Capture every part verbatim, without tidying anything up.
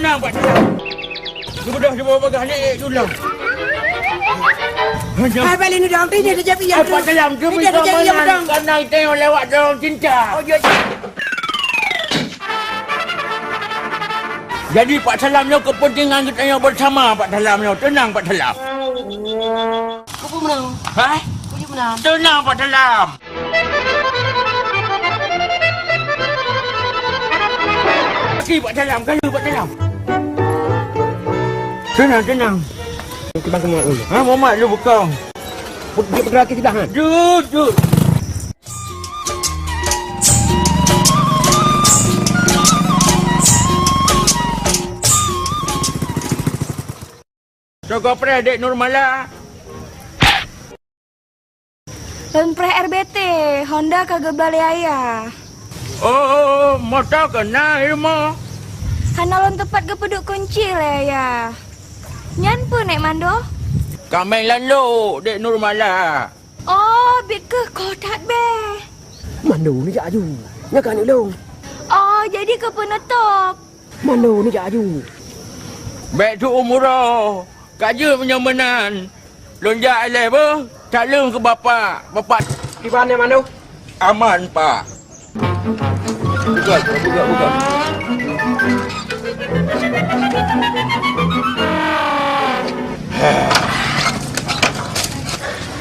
Nang Pak Salam. Geubeudôh cuba bagah ni, eh, dulang. Hai, balik ni dong, tadi dia jadi yang tu. Pak Salam, dia jadi yang tu. Karena itu yang lewat dalam cinta. Oh, ya, ya. Jadi, Pak Salam nyoe kepentingan geutanyoe bersama, Pak Salam nyoe. Tenang, Pak Salam. Kupu menang. Hah? Kupu menang. Tenang, Pak Salam. Okey, Pak Salam. Kaya, Pak Salam. Tenang, tenang. Kita bantu Muhammad dulu. Ha, Muhammad dulu bukong. Dia bergerak kita, ha? Jujur. Soe gopreh Dek Nurmala? Lôn preh R B T, Honda ka geuba lé ayah. Oh, moto keunan ilmu. Hana lôn teupat geupeuduek kunci lé ayah. Nyan peue Nek Mando? Kameng lalo Dek Nurmala. Oh, bit keuh koh that beh. Mano neujak aju? Nyan ka aneuk lôn. Oh, jadi keu peunutôp. Mano neujak aju? Bèk teu'uem uroe. Ka jeuet meunyoe meunan. Lôn jak ilèe beuh, saleuem keu bapak. Bapak. Kiban nyan Mano? Aman, Pak. Buka, buka, buka.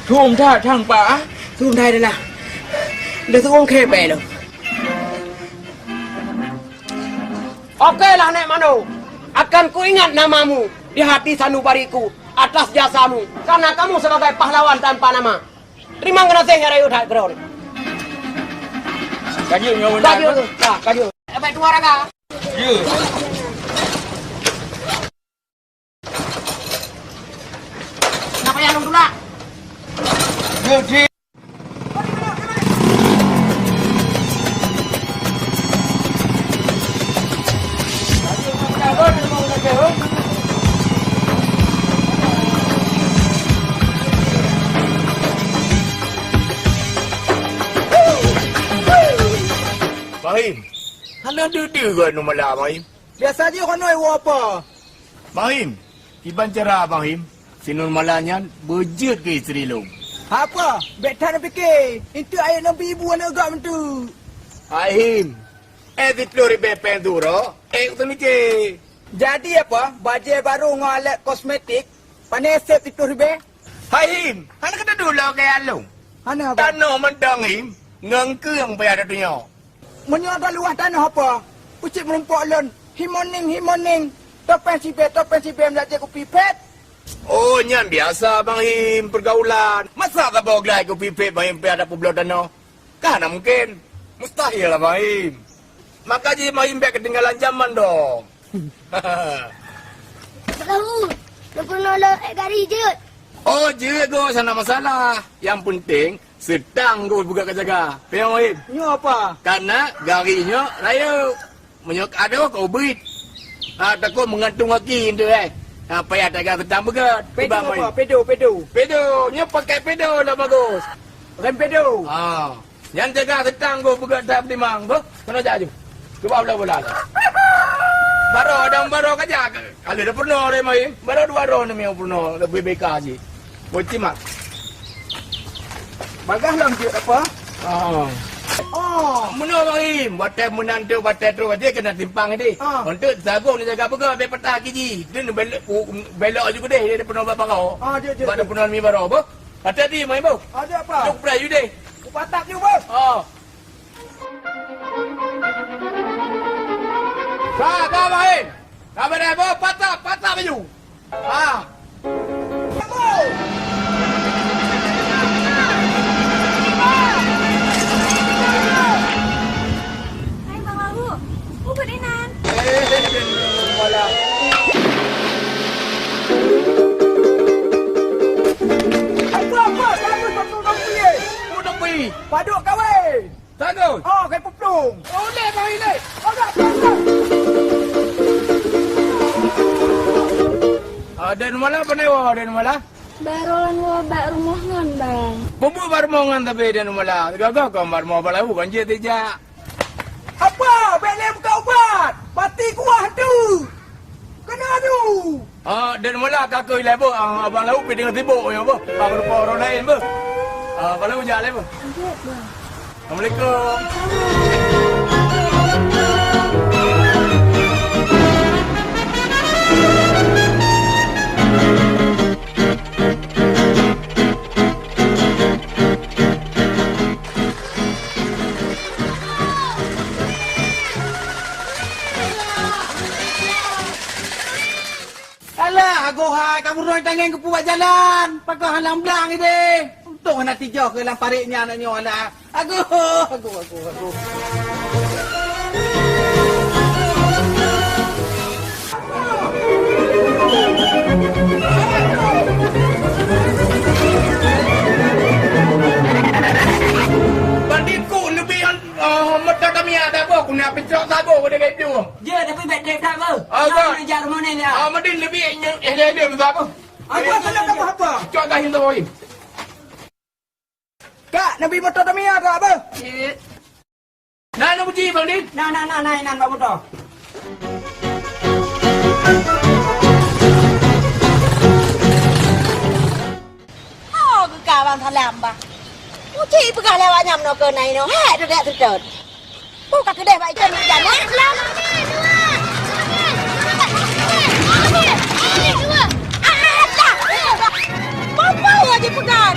Teu'uem that thang, Pak, ah? Teu'uem that lah. Dah teu'uem khèe bèe lom. Oke lah, Nek Mano. Akan kuingat namamu di hati sanubariku atas jasamu, karena kamu sebagai pahlawan tanpa nama. Terima kasih, ya, rayeuk that keudroe. Ka jeuet nyoe. Ka jeuet, ka jeuet. Sampai tua raga. Ya. Kenapa ya, Long, tulak? Ya, Cik. Bahim, hana deuh-deuh keunoe malam, Bahim. Biasa jih keunoe, woe apa? Bahim, kiban cara Bahim, si Nurmala nyan beujeuet keu istri lôn. Hapa? Bèk that neupike. Eunteuk ayat Nabi ibu aneuk gak meunteuk. Bahim, eh, siplôh ribèe péng tu uroe, eh, keu teumike. Jadi apa? Bajèe barô ngon alat kosmetik, pané sép siplôh ribèe? Hai Him, hana keuneuk duek lôn keu ayah lôn. Hana, Abang. Tanoh mantong Him, ngon keueng payah tatunyok. Meunyoe ka luwah tanoh apa? Peucit meurumpok lôn, himoning, himoning. Topeng sibée, topeng sibée meulajée kupi phet. Oh, nyan biasa, Bang Him, pergaulan. Masa saboh glai kupi phet Bang Him payah tapeubloe tanoh? Ka hana mungken. Mustahil lah, Bang Him. Maka jih Bang Him bèk keutinggalan jaman dong. Tahu, lôn peurunoe lôn ék gari jeuet. Oh, jeuet goh, hana masalah. Nyang peunteng, seutang goh beugöt ka jaga. Paham, Bang Him? Nyoe apa? Karena gari nyoe rayeuk. Meunyoe ka adoh ka ubit. Ha, takot meugantung aki tu, eh. Ha, payah taga seutang beugöt. Pedo apa? Pedo, pedo. Pedo. Nyoe pakai pedo lah bagus. Rem pedo. Ha. Nyan jaga seutang goh beugöt that peutimang, boh. Keunoe jak aju. Cuba bola-bola. Baroe, dan baroe ka jak. Kalau dah peurunoe, Bang Him. Baroe dua droe ni meurunoe, leubeh beka jih. Beucimat. Bagah lom jeuet apa? Ah. Oh. Meunoe Bang Him, watèe meunan tu, watèe trôh aja keunan simpang tadi. Ah. Untuk sagoe ni jaga beugöt, bèk patah gigi. Dia ni belok, belok aju keudeh, dia peunoh bak baroe. Ah, jeuet, jeuet, jeuet. Bak peunoh mi baroe, boh. Patah di, Bang Him, boh. Ah, jeuet apa? Juk prai aju deh. Kupatap aju, boh. Ah. Ka, ka, Bang Him. Ka beureh, boh, patah, patah baju. Ha. Hai, Bang Labu. Ubat inan. Eh, malah. Hai, apa, apa? Siapa satu orang pilih? Aku nak pergi. Paduk kawin. Bagus. Oh, kai puplong. Oh, leh, bang, leh. Agak, agak. Ah, dan malam apa ni, wah, dan malam? Baroe lôn woe bak rumoh ngon, Bang. Peue buet bak rumoh ngon tapi dan malam? Gagah kon bak rumoh bak laôt kan jeuet tijak. Apa? Bèk lé buka ubat. Pati kuah tu. Dan mula ka keu ilai beuh, ah, abang lauk pih deungon sibuk nyoe beuh. Bang rupa orang lain beuh. Ah, abang lauk jak lé beuh. Assalamualaikum. Alah, agoh hai, kamoe droe tangieng geupeubuet jalan. Pakoh hana blang ideh. Untông hana tijoh keu lam parit nyan nyoe, alah. Agoh, agoh, agoh, agoh. Bandit ku leubeh, ah, meutatamiah dak boh, ku na peucok saboh pada gaya tu. Jeuet, tapi bèk trép that beuh. Ah, kan? Nak jak rumoh nyan, ya. Ah, meunan leubeh nyoe, eh, dia, dia, dia, apa? Apa, apa, apa, apa? Cok dah yang tahu. Kak, Nabi motor Tamiya, Kak, apa? Cik. Nah, nak uji, Bang Din? Nah, nah, nah, nah, inan bak motor. Oh, geuka Bang Salam, bah. Uji peugah lewat nyam no ke nai no. Hek, tu dak seutôt. Buka keudeh bak ikan hujan, eh? Alah! Apa lagi peugah?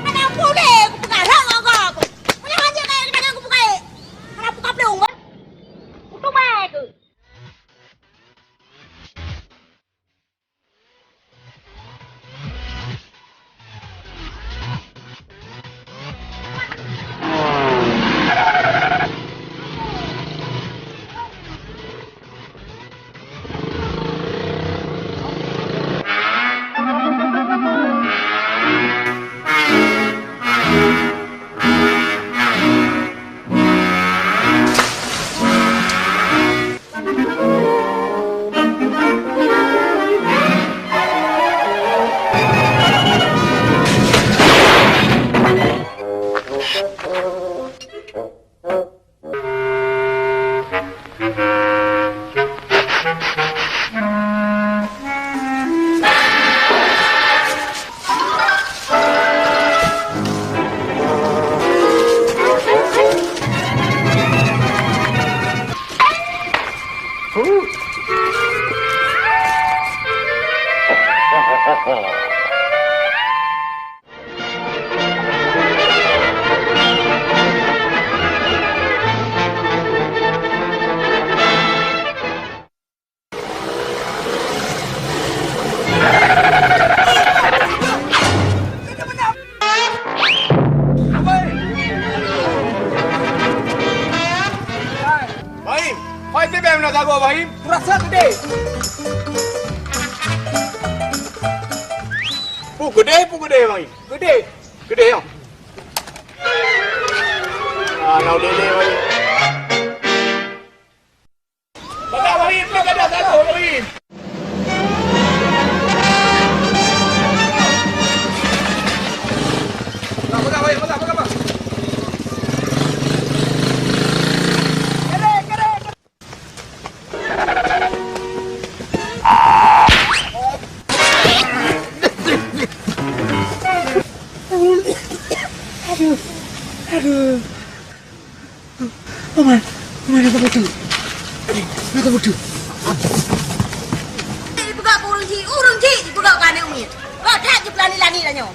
Mana boleh aku peugah? Hak aku. Mana hanya kaya kita aku peugah? Mana buka pelung, kan? Kutu baik tu. Baim, hai teubiet meunan sagoe, Baim. Kurasa keudeh. Peue keudeh, peue keudeh, Baim. Keudeh. Keudeh, ya. Ah, na udeh-udeh, Baim. Peugah, Baim, peugah dah sagoe, Baim. Peugah, peugah, Baim, peugah, peugah, peugah. Aduh, aduh. Paman, paman, ada betul. Ada betul. Jipeugah keu ureueng jih, ureueng jih jipeugah keu aneuk miet. Ka that jipeulani-lani tanyoe.